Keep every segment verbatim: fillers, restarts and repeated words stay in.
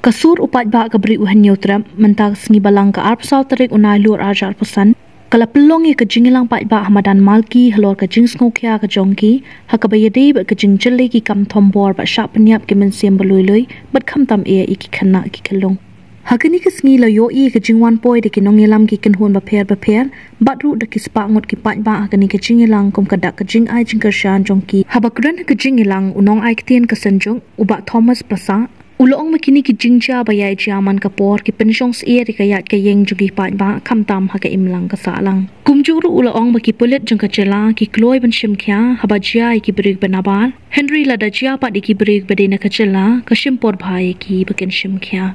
Ka sur u paidbah ka Bri u Hynñiewtrep mynta ka sngi Balang ka arphew saw tarik u Nailur arhajar arphew san ka la pynlong ïa ka jingïalang paidbah ha madan Malki halor ka jingsngewkhia ka jong ki ha kaba ïadei bad ka jingjyllei ki kam thombor bad shah pynïap ki mynsiem ba lui lui bad khamtam eh ïa ki khynnah ki khyllung. Ha kane ka sngi la ïohi ïa ka jingwan poi da ki nongïalam ki kynhun bapher bapher bad ruh da ki spah ngut ki paidbah ha kane ka jingïalang kum ka dak ka jingai jingkyrshan jong ki. Haba kren ha ka jingïalang u nongai ktien ka Synjuk u Bah Thomas Prasad u la ong ba kine ki jingjia ba ïai jia man ka por ki pynshong syier ïa ka ïaid ka ïeng jong ki paidbah khamtam ha ka imlang ka sahlang. Kumjuh ruh u la ong ba ki pulit jong ka jylla ki kloi ban shim khia haba jia ïa ki briew ba nabar. Hynrei lada jia pat ïa ki briew ba dei na ka jylla ka shim por bha ïa ki ba kin shim khia.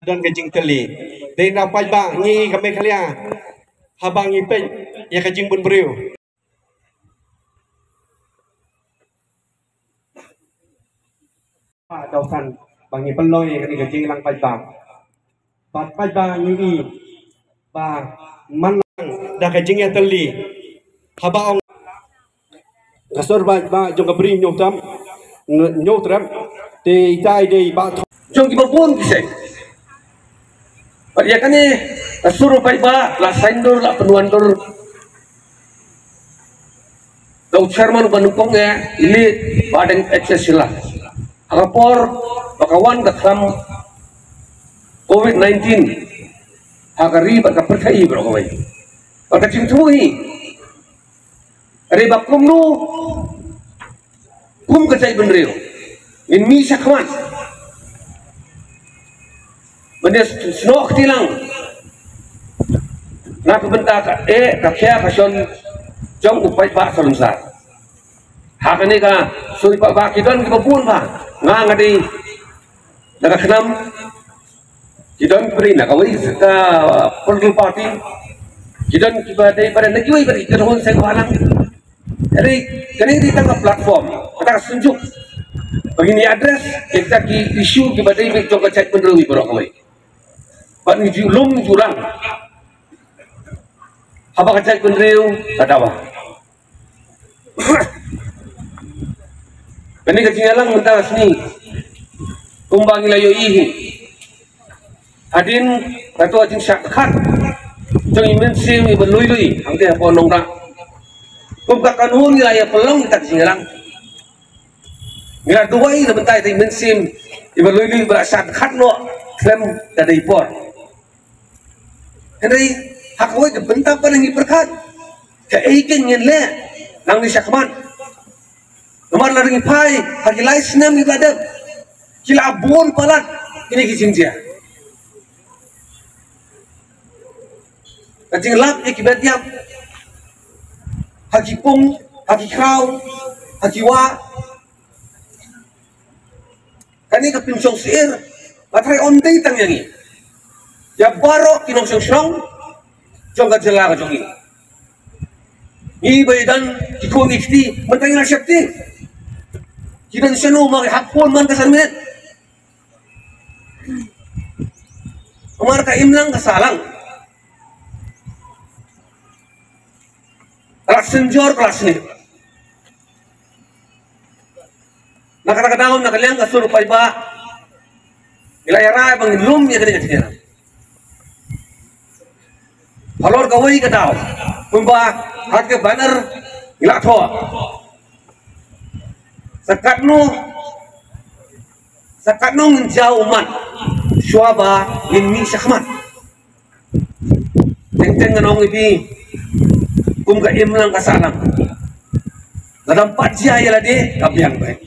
Don ka jingtylli. Dei na paidbah ngi ka Meghalaya haba ngi peit ïa ka jingbun briew. Ba dau san ba ngi pynlong ïa kane ka jingïalang paidbah. Bad paidbah ngi i ba man lang da ka jingïatylli. Haba ong ka sur paidbah jong ka Bri Hynñiewtrep, Hynñiewtrep te ita i dei ba jong kiba bun ki seng. Bad ïa kane ka sur paidbah la saiñdur la pynwandur da u chairman uba nyngkong eh, i late Bah Deng H S Shylla. Ha ka por ba ka wan ka khlam covid nineteen ha ka ri bad ka pyrthei baroh kawei. Bad ka jingthmu hi ka dei ba kumno kum ka jaitbynriew ngin mih shakhmat ban ïa snoh kti lang na ka bynta ka eh ka khia ka shon jong u paidbah salonsar. Ha kane ka sur paidbah ki don kiba bun bha. Nga nga dei na ka khnam, ki don kiba dei na kawei ka political party, ki don kiba dei ba na kiwei ba dei ki don seng balang. Jadi kane dei tang ka platform, kata ka Synjuk ba ngin ïa address ïa kita ki issue kiba dei bad jong ka jaitbynriew baroh kawei. Bad ngi ju lum ngi ju lang haba ka jaitbynriew ka dawa. Kane ka jingïalang mynta ka sngi kumba ngi la ïohi hi. Hadien katto ka jingshah dkhar jong i mynsiem iba lui lui hangtei hapoh Nongrah. Kum ka kanun ngi la ïa pynlong kita ka jingïalang. Ngi la duwai na bynta ïa i mynsiem iba lui lui ba la shah dkhar noh khlem da dei por. Hynrei ha kawei ka bynta pat ngi pyrkhat kaei kein ngin leh nangne shakhmat. Namar lada ngi phai ha ki lai snem kiba la dep ki la bun palat kine ki jingjia. Ka jinglap ïa ki bad ïap ha ki pung, ha ki khraw, ha ki wah. Kane ka pynshong syier ba trai ym dei tang ïa ngi, ïa baroh ki nongshong shnong jong ka jylla ka jong ngi. Ngi ba ïa don ki khun ki kti mynta ngi la sheptieng. Ki don shano ma ki hap phone man ka san minit. Namar ka imlang ka sahlang, ka la synjor ka la snieh. Na kata ka daw na ka liang ka sur paidbah ngi la ïa rai ba ngin lum ïa kane ka jingïalang. Halor kawei ka daw kumba ha ka banner ngi la thoh, sa katno, sa katno ngin jaw ummat shuwa ba ngin mih shakhmat. Teng teng ngan ong ïa phi, kum ka imlang ka sahlang, lada ym pat jia ïa lade ka biang beit.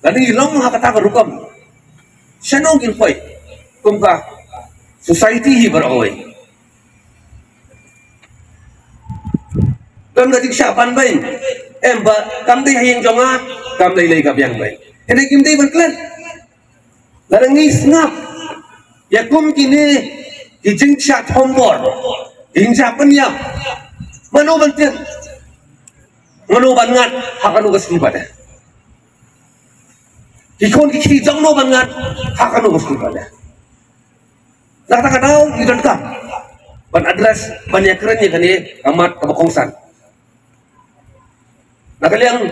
Lada ngi long ha kata ka rukom, shano ngin poi kum ka society hi baroh kawei? Don ka jingshah ban beiñ em ba kam dei ha ïing jong nga, kam dei lei ka biang beit. Hynrei kim dei ban klet. Lada ngi sngap ïa kum kine ki jingshah thombor, ki jingshah pynïap, mano ban tip? Mano ban ngat ha kano ka sngi pat? Ki khun ki kti jong no ban ngat ha kano ka sngi pat? Na kata ka daw ngi donkam ban address, ban ïakren ïa kane ka mat kaba kongsan. Na ka liang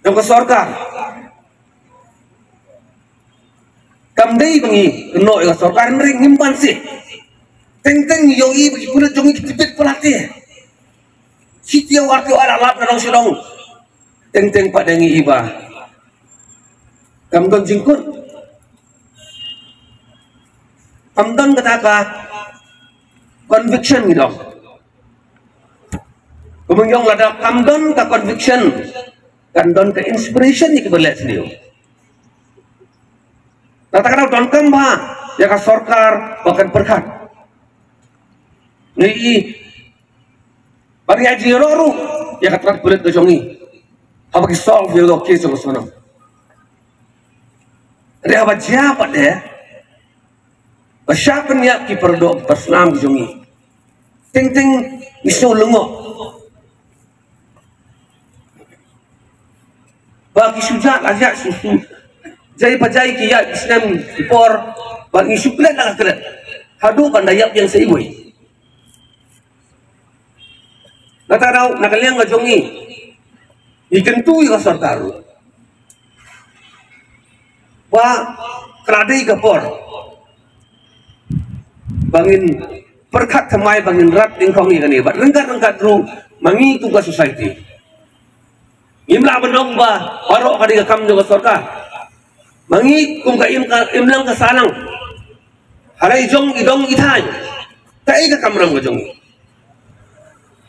jong ka sorkar. Kam dei ba ngi kynnoh ïa ka sorkar, hynrei ngim pan sih. Teng teng ngi ïohi ba ki pulit jong ngi ki tbit palat te. Shi taïew ar taïew la lap na dong sha dong. Teng teng pat dei ngi i ba kam don jingkut. Kam don kata ka conviction ngi dong. Kumba ngi ong, lada kam don ka conviction, kan don ka inspiration ïa kiba leh sniew. Kata ka daw donkam bha ïa ka sorkar ba kan pyrkhat. Ngi i ba ïa jingïaroh ruh ïa ka tnat pulit ka jong ngi haba ki solve ïa ka case jong ka Sonam. Hynrei haba jia pat de, ba shah pynïap ki para doh para snam ki jong ngi, teng teng ngi sngew lyngngoh. Ba ki shu jah la jah, shu shu jai pa jai, ki ïaid ki snem ki por, ba ngi shu klet la ka klet haduh ban da ïap ïeng sa iwei. Nangta daw na ka liang ka jong ngi, ngi kyntu ïa ka sorkar ruh ba ka la dei ka por ba ngin pyrkhat thymmai, ba ngin rat nyngkong ïa kane, bad ryngkat ryngkat ruh ma ngi kum ka society. Ngim lah ban ong ba baroh ka dei ka kam jong ka sorkar. Ma ngi kum ka im, ka imlang ka sahlang, ha la i jong i dong i thaiñ, kaei ka kamram ka jong ngi?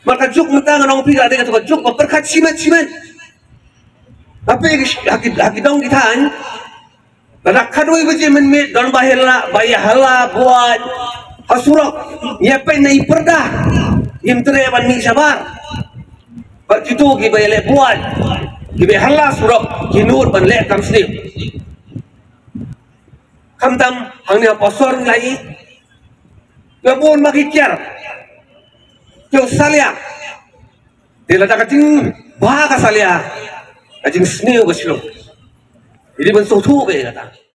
Bad ka juk mynta ngan ong phi, ka dei kato ka juk ba pyrkhat shimet shimet. Hapdeng ki, ha ki, ha ki dong ki thaiñ, lada khatwei baje mynmiet don ba hella, ba ïa hella buaid ha surok, ïa peit na i pyrda, ngim treh ban mih shabar. Bad kito kiba ïaleh buaid, kiba hella surok, ki nud ban leh kam sniew. Khamtam hangne ha Pawsor ngi la i, nga bun ma ki kiar, ki salia. Te lada ka jingbha ka salia, ka jingsniew ka shlur. Ïa dei ban sngewthuh bha ïa kata.